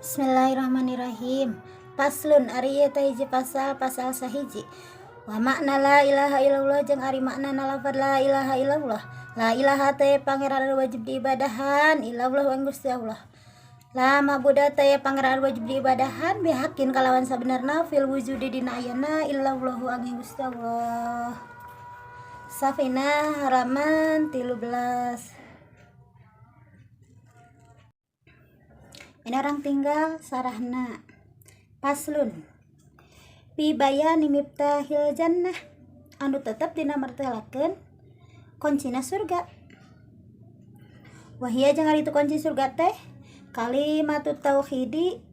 Bismillahirrahmanirrahim. Faslun ari ieu teh hiji pasal, pasal sahiji. Wa makna la ilaha illallah jeung ari makna lafad la ilaha illallah. La ilaha teh pangeran anu wajib diibadahan illallah ing Gusti Allah. La ma'buda teh pangeran anu wajib diibadahan bihaqqin kalawan sabenerna fil wujudi dina ayana illallahu angin Gusti Allah. Safinah halaman 13. Ini orang tinggal sarahna. Faslun fi bayani miftahil jannah anu tetep dina mertelakeun kuncina surga. Wahia jeung ari itu kunci surga teh kalimatut tauhidi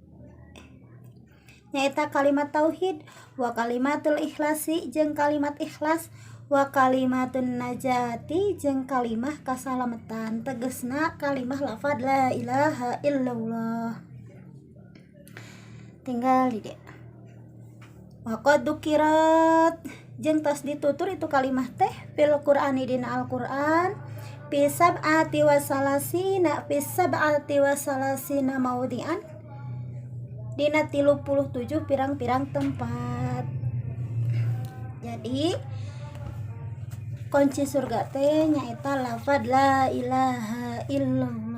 nyaeta kalimat tauhid wa kalimatul ikhlasi jeung kalimat ikhlas wa kalimatun najati jeung kalimah kasalametan tegesna kalimah lafad la ilaha illallah. Tinggal di dieu. Wa qad dukirat jeung tos ditutur itu kalimah teh fil Qur'ani dina Al-Qur'an fi sab'ati wa salasina fi sab'ati wa salasina maudhi'an dina 37 pirang-pirang tempat. Jadi kunci surga teh nyaeta lafad la ilaha illallah.